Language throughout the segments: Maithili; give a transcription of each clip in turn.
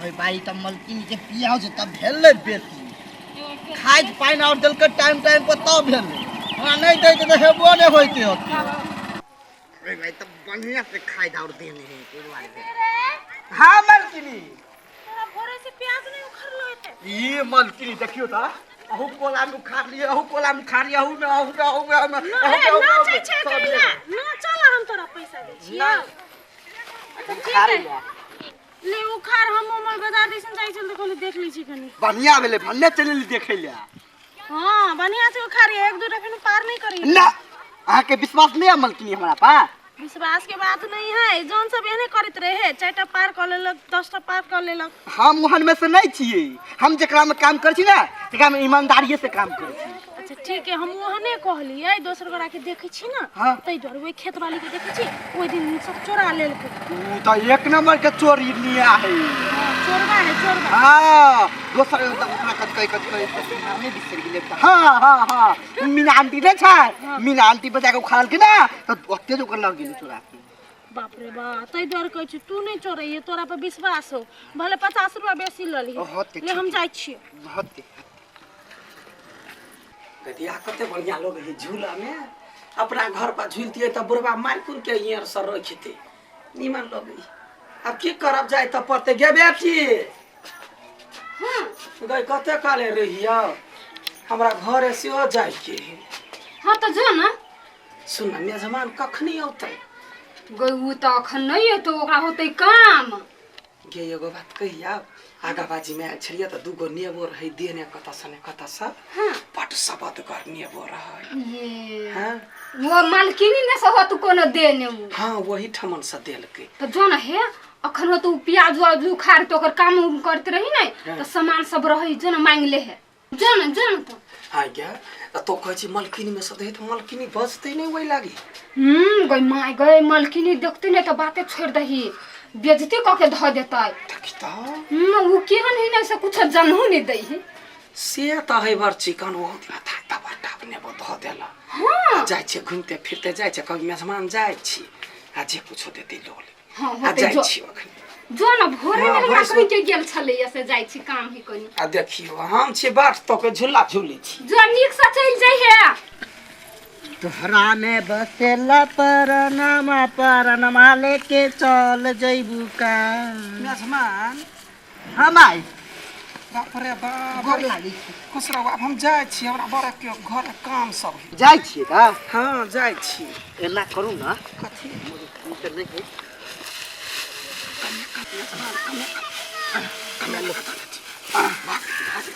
ओए भाई त मलकिन के पियाउ छै तब भेलै बेसी खाइत पानि आओर देलकै टाइम टाइम पर तब भेलै। हमरा नहि दै तऽ हेबो नहि होइते होते। ओए भाई त बढ़िया से खाइत आओर देने है ताहि दुआरे भेल। हाँ मलकिनी, तोरा भोरे से प्याज नहीं उखड़लो हेतै। ई मलकिनी देखियो त, अहू कोला में उखाड़ लिए, अहू कोला में उखाड़ लिए, अहू में, अहू में, अहू में, अहू में, अहू में, अहू में, नाचै छै सब कैला ले। नाचल हम तोरा पैसा दै छियौ। अच्छा ठीक उखाड़ है, लिया। ले उखाड़। हम उमर बाजार दिसन जाइ छल तऽ कहली देख लै छी कनी। बढ़िया भेलै, भन्ने चलि देखै ले। हाँ बढ़िया से उखाड़ी, एक दूटा फेन पार नहीं करी। ना, अहाँके विश्वास नहीं है मलकिनी हमरा पर? विश्वास के बात नहीं है, जौन सब एहने करैत रहे 4टा पार कऽ लेलक, 10टा पार कऽ लेलक। हम ओहन में से नहीं छियै, हम जेकरा में काम करै छी ना तेकरा में ईमानदारिये से काम करै छी। अच्छा ठीक है, हम ओहने कहलियै, दोसर गोरा के देखै छी ना। हाँ। ताहि दुआरे ओहि खेत वाली के देखै छी, ओहि दिन सब चोरा लेलकै। ऊ तऽ एक नंबर के चोरी निया है। हाँ, चोरबा है चोरबा। हाँ, दोसर ओकरा कथी कहै, कथी कहै, कथी नामे बिसरि गेलियै। हाँ हाँ हाँ, मीना आंटी नहि छै, मीना आंटी बजा के उखाड़लकै ना तऽ ओते ओकर लग गेलै चोरा के। बाप रे बा, ताहि दुआरे कहै छी तू नहीं चोरैहे, तोरा पर विश्वास हो, भले 50 रुपया बेसी लऽ लिहे। होतै, ले हम जाइ छियै। होतै। गदिया कते बढ़िया लोग है झूला में, अपना घर पर झूलतिए तऽ बुढ़वा मार कुर के इयर सर रखते, निमन लोग है। अब की करब, जाय तऽ पड़ते। गे बेटी गई कते काले रहियो, हमरा घरे सेहो जाय के है। हाँ तऽ जो ना। सुन ना, मेजमान कखनी औतै? गई उ तऽ अखन नहीं एतौ, ओकरा होतै काम। गे एगो बात कहिया, आगा बाजी में आयल छलियै तऽ दूगो नेबो रहै देने कतऽ से ने कतऽ से। हाँ। बड सबदगर नेबो रहै। ये। हाँ। वो मालकिनी ने से होतु कोनो देने उ। हाँ, वही ठमन से देलकै। तऽ जो ना हे, अखन होतु प्याज उआज उखाड़ के ओकर काम उम करते रही ने। हाँ। तऽ सामान सब रहै, जो ना मांग ले हे, जो ना, जो ना तो। हाँ गे, तऽ तो कहै छी मलकिनी में से दे तऽ मलकिनी बजतै नहि ओहि लागी। गई माय गई, मलकिनी देखते नहीं तो बातें छोड़ दही, बेइज्जती कऽ के धऽ देतै। देखी तऽ। उ केहन है ने से कुछ जानहु नहीं दै है। से तऽ है बड़ चिकन, ओहो दिना था तबर टाप नेबो धऽ देला। हाँ। जाइ छियै घुमिते फिरते जाइ छियै, कभी मेजमान जाइ छी आ जे कुछो देतै लऽ लेबै। हाँ, आ होतै जाइ जो। छी अखन। जो ना, भोरे हाँ, में हमरा भोरे से- कहीं के गेल छलैया से जाइ छी, काम है कनी। आ देखियो, हम छी बाट तो के झूला झूली छी। जो नीक से चलि जाइ हे। तोहरा में बसेला परनमा, परनमा लेके चल जइबू का। मेजमान। हाँ माई। बाप रे बाप। गोर लागै छी। खुश रहू। आब हम जाइ छी, हमरा बड़ा के घर काम सब है। जाइ छियै का? हाँ जाइ छी। एना करू ना। कथी? ई तऽ नहि है।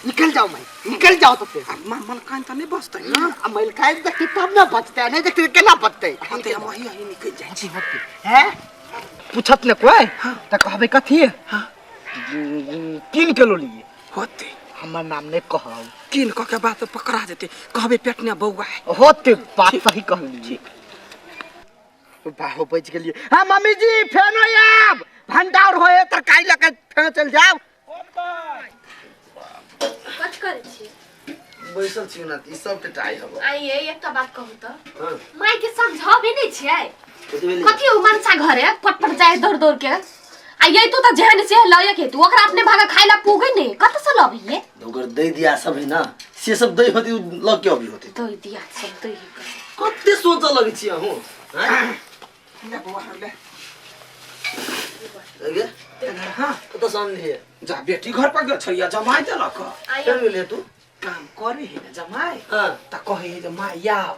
निकल जाओ माई, निकल जाओ तो फिर। अब मां मलकान तऽ नहि बचतै ना? आ मलकान देखतै तब ना बचतै, नहि देखतै तऽ केना बचतै? होतै, हम वही वही निकल जाइ छी। होतै। हैं? पूछत ने कोई? हाँ। तऽ कहबै कथी? हाँ। कीन के लोलिए। होतै। हमर नाम नहि कहब। कीन कऽ के बात पकड़ा जेतै, कहबै पेटने बौआ है। होतै, बात सही कहलिए। बाहो बचि गेलिए। हाँ मम्मी जी, फेनो आयब, भंडार होए तरकारी लऽ के फेनो चलि जायब। कथी करै छी? बैसल छी ना, ई सब के टाइ हबो। आइए एकटा बात कहू तऽ। हाँ। माय के समझाबे नहीं छियै? कथी भेलै? कथी उ मनसा घरे पटपट जाय दौड़ दौड़ के, आ ये तो तऽ जेहन से लय के तू ओकरा अपने भागा खाइ ला पुगे नहीं, कत से लबिए? ओकर दै दिया सब है ना, से सब दै होती उ लग के अबी होती। दै दिया सब दै। कते सोचऽ लगै छी अहूँ, हैं? ले बौआ, ले। गे? हाँ। कतऽ से अनलियै? जा बेटी घर पर गेल छलियै, जमाइ देलक। केना गेलियै तू? काम करे है ना जमाइ। हाँ। तऽ कहै है जे माय आउ,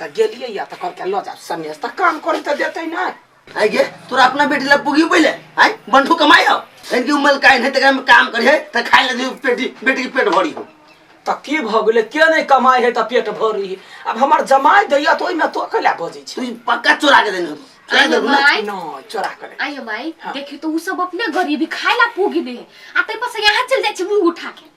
तऽ गेलियै या तऽ कहलकै लऽ जा सनेस, तऽ काम करे तऽ देतै ना। आइ गे, तोरा अपना बेटी ला पुगी पहिले, आइ बंठू कमाइ हो, एनकी उमल काइन है तकरा में काम करी है, तऽ खाइ ला दियौ बेटी, बेटी के पेट भरी हो। तऽ की भऽ गेलै, के नहि कमाइ है तऽ पेट भरी है। आब हमर जमाइ दैया तऽ ओहिमे तो कैला बजै छी? तू पक्का चोरा के देने हो। चोरा के देबू ना? माय। नहि, चोरा के नहि। आइयो माय। हाँ। देखियो तो उ सब अपने गरीबी खाइ ला पूगी नहीं है, आ तै पर से यहाँ चल जाइ छी मुंह उठा के।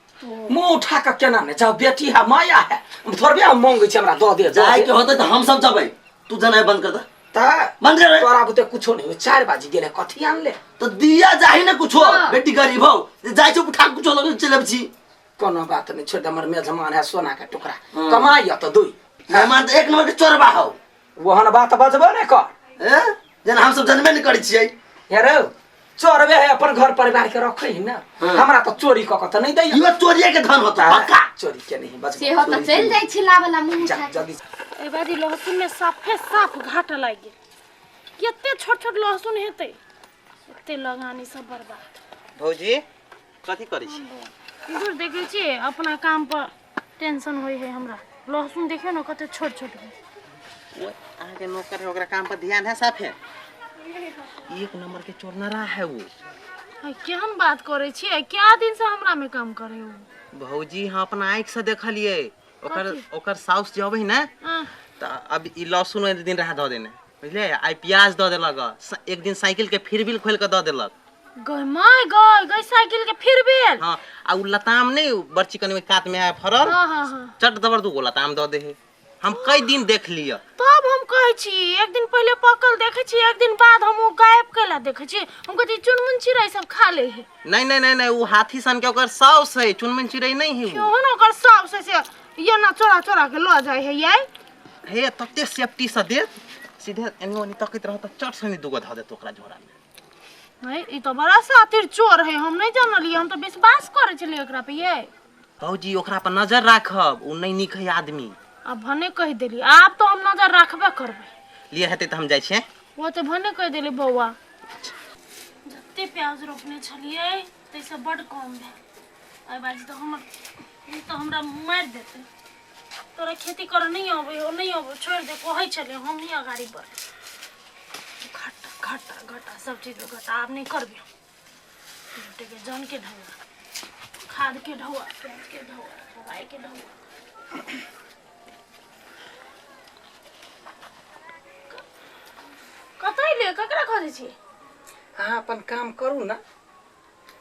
मुंह उठा के केना ने जाउ, बेटी है माया है, हम थोड़बे हम मांगै छी हमरा दऽ दे, दऽ जाय दे। के होतै तऽ हम सब जबै, तू जनाइ बंद कर दे। तऽ बंद कर रे। तोरा बुते कुछो नहीं हो, 4 बाजी गेलै, कथी आनले? तऽ दिया जाही ने कुछो। हाँ। बेटी गरीब हो, जे जाइ छौ उठा के कुछो लऽ के चलि अबै छी। कोनो बात नहीं, छोड़ दे, हमर मेजमान है सोना के टुकड़ा। हाँ। कमाई तऽ दुई। मेहमान तऽ एक नंबर के चोरबा हौ। ओहन बात बजबो नहि कर। हैं? जेना हम सब जनबे नहि करै छियै। हे रौ, चोरबे है अपन घर परिवार के रखे है ना। हमरा तो चोरी क के त नहीं दैया। इहो चोरिये के धन होता पक्का। चोरी के नहीं बस। से हो त चलि जाइ छी लाबला मुँह जा उठा के। जल्दी। एहि बारी लहसुन में साफे साफ घाटा लागि गेल। कते छोट छोट लहसुन हेतै, एते लगानी सब बर्बाद। भौजी कथी करै छी? इधर देखै छियै अपना काम पर टेंशन होइ है हमरा। लहसुन देखियौ ने कते छोट छोट है। ओ अहाँके नौकर है, ओकरा काम पर ध्यान है साफे। एक नंबर के चोरनरा है वो। है, केहन बात करै छियै, क्या दिन से हमरा में काम करे हो? भौजी हम अपना आँखि से देखलियै ओकर कथी? ओकर साउस जे अबै है ने आह, त अब ई लहसुन एक दिन रहा दऽ देने बुझलियै, आइ प्याज दऽ देलक, एक दिन साइकिल के फिर खोलि कऽ दऽ देलक। गय my गय गय साइकिल के फिर बेल। हाँ आ उ लताम नहीं बर्ची कनी में कात में आया फरल। हाँ हाँ हाँ चट दबर दूगो लताम दऽ दे है, हम कई दिन देख लिअ। तब हम कहै छी एक दिन पहिले पकल देखै छी, एक दिन बाद हम ओ गायब कैला देखै छी। हम कहै छी चुनमुन चिड़ै सब खा ले है। नहीं नहीं नहीं नहीं उ हाथी सन के ओकर साउस है, चुनमुन चिड़ै नहीं है उ। केहन ओकर साउस है से ये ना चोरा चोरा के लऽ जाइ है यै। हे तते सेफ्टी से देत सीधे एनी ओनी तकैत रहत त चट सनी दूगो धऽ देत ओकरा झोरा में। है ई तो बड़ा सातिर चोर है, हम नहीं जानलियै, हम तो विश्वास करै छलियै एकरा पे यै। भौजी ओकरा पर नजर राखब, उ नहीं नीक है आदमी। अब भने कहि देली, आब तो हम नजर राखबे करबै। लिए हेतै त हम जाइ छियै। वो तो भने कहि देली बौआ। जते प्याज रोपने छलियै ताहिसँ बड्ड कम भेल। एहि बाजी तऽ हमर ई तऽ हमरा मारि देतै। तोरा खेती करऽ नहीं अबै हो, नहीं अबै, छोड़ि दे कहै छलियै, हम ही अगाड़ी बढ़। घाटा घाटा घाटा सब चीज में घाटा, आब नहीं करबै हम। झूठे के जन के ढौआ, खाद के ढौआ, प्याज के ढौआ, दवाई के ढौआ। कतऽ एलियै, ककरा खोजै छी? अहाँ अपन काम करू ना,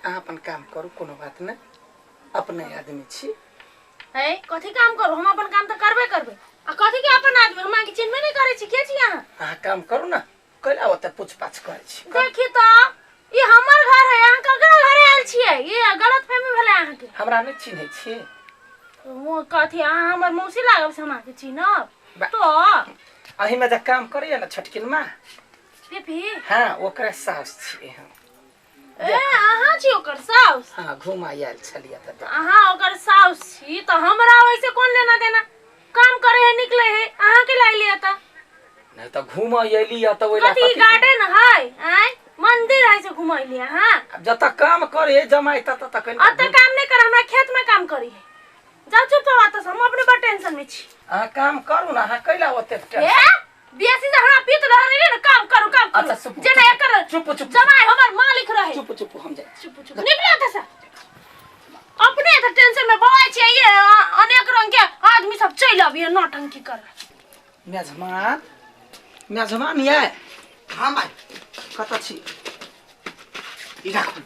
अहाँ अपन काम करू, कोनो बात नहीं, अपने आदमी छी। है कथी काम करू, हम अपन काम तऽ करबे करबै। आ कथी के अपन आदमी, हम अहाँके चिन्हबे नहि करै छी, के छी अहाँ? अहाँ काम करू ना, कैला ओते पूछ पाछ करै छी? देखी तऽ ई हमर घर है, अहाँ ककरा घरे आयल छियै? ई गलत फहमी भेलै अहाँके। हमरा नहीं चिन्है छी? वो कथी अहाँ हमर मौसी लागब से हम अहाँके चिन्हब? तो अही में जे काम करैया ना छोटकिन माँ, पीपी, हाँ ओकरे साउस छियै हम। ए अहाँ छी ओकर साउस? हाँ घुमा आयल छलियै तऽ अहाँ ओकर साउस छी तऽ हमरा ओहिसे कोन लेना देना? काम करे है निकले है, अहाँ के लाइ लिया तऽ नहीं तऽ घुमा अयली तऽ ओहि कथी गार्डन है, आँय मंदिर है से घुमा अयली अहाँ? अब जतऽ काम करे जमाइ ततऽ तऽ कनि अतऽ काम नहीं कर, हमरा खेत में काम करी है। जाउ चुप हो अतऽ से, हम अपने बड़ टेंशन में छी। अहाँ काम करू ना, अहाँ कैला ओते ए टेंशन? बेसी से हमरा पीत रहल रहे ना, काम करू काम करू। अच्छा, चुप, जेना एकर चुप, चुप। जमाइ हमर मालिक रहे। चुप चुप हम जाइ। चुप चुप निकले अतऽ से। अपने तऽ टेंशन में बौआइ छियै, ये अनेक रंग के आदमी सब चलि अबैया नौटंकी करे। मेजमान, मेजमान यै। हाँ माय। कतऽ छी? ई राखू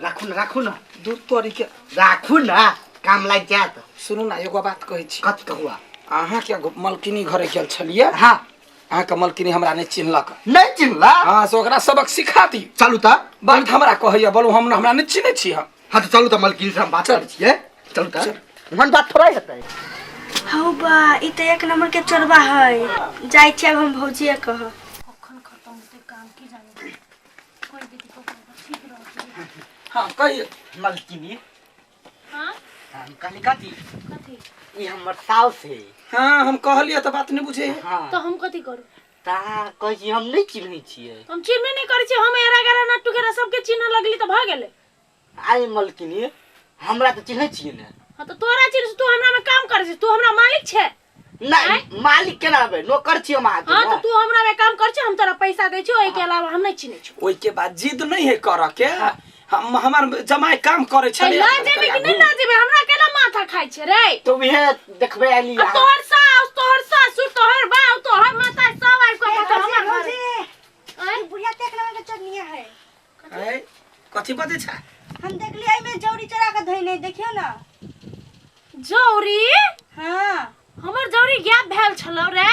राखू ना, राखू ना दूध तोरी के राखू ना, काम लागि जायत। सुनू ना एगो बात कहै छी। कथी कहू? अहाँके मलकिनी घरे गेल छलियै। हाँ। अहाँके मलकिनी हमरा नहीं चिन्हलक। नहीं चिन्हला? हाँ से ओकरा सबक सिखा दी। चलू तऽ। बात हमरा कहैया, बोलू हम हमरा नहीं चिन्है छी हम। हाँ तऽ चलू तऽ मलकिनी से हम बात करै छियै, चलू तऽ। ओहन बात थोड़ा हेतै। हौ बा, ई तऽ एक नंबर के चोरबा है। जाइ छी आब हम भौजिए कह। कखन खत्म हेतै काम की जाने, कोई दीदी को ठीक रहतै। हाँ कहिए मलकिनी। हाँ? हम कहली कथी? कथी? ई हमर साउस है। हाँ हम कहलियै तऽ बात नहीं बुझे। हाँ। तऽ हम कथी करू? ता कहै छी हम नहीं चिन्है छियै। हम चिन्हबे नहीं करै छियै, हम एरा गेरा नट्टू गेरा सबके चिन्ह लगली तऽ भऽ गेलै। आइ मलकिनी हमरा तऽ चिन्है छियै ने। हाँ तऽ तोरा चिन्ह, तू हमरा में काम करै छी, तू हमरा मालिक छै। नहीं मालिक केना रहबै, नौकर छियै हम अहाँके। हाँ तऽ तू हमरा में काम करै छी, हम तोरा पैसा दै छियौ, ओहिके अलावा हम नहीं चिन्है छियौ। ओहिके बाद जिद नहीं है करऽ के, हम हमर जमाइ काम करै छलै। लऽ जेबै कि नहि लऽ जेबै, हमरा केना माथा खाइ छै रे? तो उहे देखबै आइली। आ तोहर साउस, तोहर ससुर, तोहर बाप, तोहर माता सब आबि कऽ माथा हमर घरे। भौजी, बुढ़िया तऽ एक नंबर के चोरनिया है। ऐ, कथी बजै छै? हम देखलियै एहिमे जौरी चोरा कऽ धइने, देखियौ ना। जौरी? हाँ। हमर जौरी गायब भेल छलौ रे,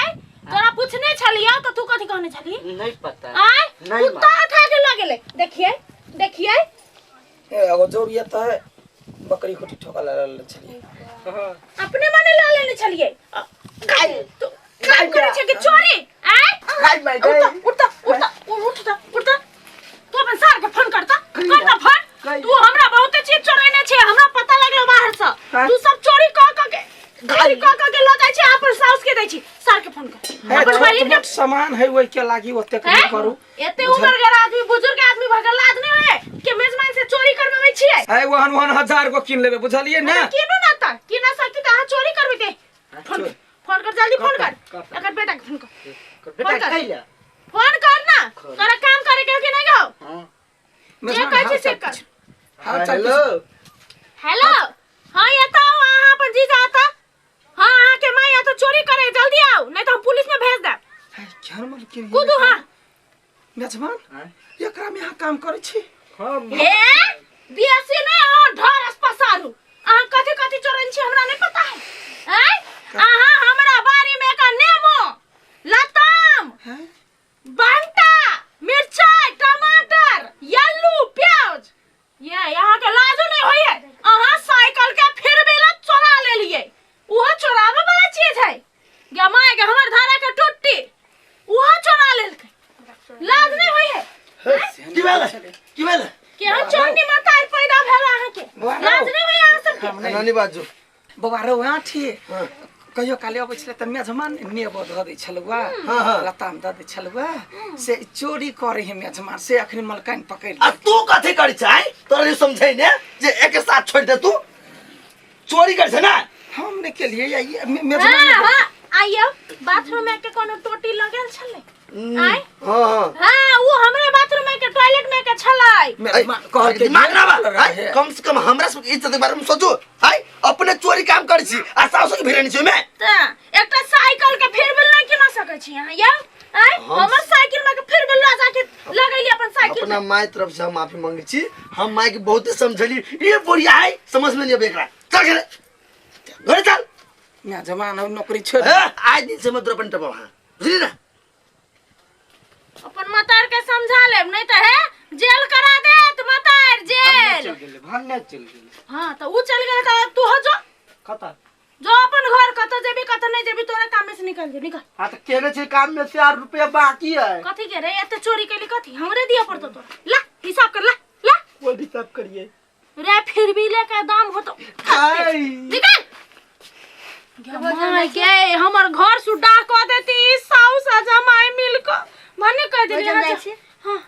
तोरा पूछने छलियौ तऽ तू कथी कहने छली? नहीं पता। आँय? नहीं कुत्ता उठा के लऽ गेलै। देखियै देखियै। ए एगो जौरी तऽ है, बकरी खुटी ठोका लऽ लेने छलियै। अपने मने लऽ लेने छलियै। तू काम करै छै कि चोरी? आँय? गाय माय उठ उठ उठ उठ उठ, तू अपन सार के फोन करता। अपन छोट बहिन के मोट सामान है ओहि के लागी ओतेक नहि हैं? करू। एते उम्र के आदमी, बुजुर्ग आदमी भगल आदमी होए के मेजबान से चोरी करबाबै छियै? है ओहन ओहन हजार गो कीन लेबै, बुझलियै ने? अरे किनु ना त किना सकती त अहाँ चोरी करबै ते। फोन चोरी। फोन कर, जल्दी फोन कर, एकर बेटा के फोन कर। बेटा फोन कर। कैला फोन कर ना, तोरा काम करे के हो कि नहीं हो? जे मेजबान, कहै हाल छै से चाल कर। पूछ। हाल चाल हेलो। पूछ। हेलो, हाँ ये तो अहाँ अपन जीजा आता, हाँ अहाँ के माई आता चोरी करे, जल्दी आओ नहीं तो हम पुलिस में भेज देब। है, केहन मलकिन? कूदू। हाँ मेजबान, एकरा में अहाँ काम करै छी? हाँ। ए बीएससी नहीं, अहाँ ढोर पसारू, अहाँ कथी कथी चोरल छी हमरा नहीं पता है। आँय, अहाँ हमरा बाड़ी में का नेमो, लताम, हैं? बंटा, मिरचाई, टमाटर, आलू, प्याज, ये यहाँ के लाजो नहीं होइए? अहाँ साइकिल के फिर भी लत चोरा लेलिए, उहो चोरावे वाला चीज है। गे माय गे, हमर धारा के टुट्टी उहो चोरा लेलकै, लाज नहीं होइए? की भेल, की भेल? केहन चोरनी माता पैदा भेल अहाँ के, बौआ रौ। लाज नहीं होइए अहाँ सबके? नानी बाजू। बौआ रौ, आँठी कहियो काले अबै छलै तऽ मेजमान नेबो धऽ दै छलुआ, हाँ, हाँ। लताम धऽ दै छलुआ, से चोरी करे है मेजमान, से अखनी मलकाइन पकड़ि आ तू कथी करै छै? तोरा नहीं समझै ने जे एक साथ छोड़ दे, तू चोरी कर छै ना? हम नहि केलियै या ये मेजमान। हाँ हाँ, आइयो, बाथरूम में के कोनो टोटी लगल छलै आय? हाँ हाँ। हाँ, वो हमरे बाथरूम में के टॉयलेट में के छलै। मेजमान कहलकै दिमाग ना बा रहे। आय, कम से कम हमरा सब इज्जत के बारे में सोचू। आय अपने चोरी काम करै छी आ सासु के भिड़नी छी ओमे। त एकटा साइकिल के फिर बिल नहीं किना सकै छी अहाँ यौ? आय, हमर साइकिल में के फिर बिल लऽ जाके लगैली अपन साइकिल अपना में। माय तरफ से हम माफी मांगे छी। हम माय के बहुते समझली, ये बुढ़िया है समझ में नहीं आबे एकरा। चल घरे, घरे चल। मेजमान हम नौकरी छोड़ ए, आज दिन से मत अपन टपा वहां, बुझली ना? अपन मतार के समझा लेब, नहीं त हे जेल करा देत मतार जेल। चल गेलै भन्ने, चल गेलै। हाँ त ऊ चल गेल त तू हो जो। कतऽ? जो अपन घर। कतऽ जेबी, कतऽ नहीं जेबी, तोरा काम में से निकल जो, निकल। हाँ तऽ केने छै काम में से 8 रुपया बाकी है। कथी के रे एते चोरी कैली? कथी हमरे दिया पड़तो तोरा? ला हिसाब कर, ला ला। कोन हिसाब करिए? रे फिर भी लेके दाम हो तो आई। निकल। माय के, हमर घर सुड्डा कऽ देती साउस आ जमाई मिल कऽ, भने कह देली। भोजन अहाँ जाइ जा- छी? हाँ।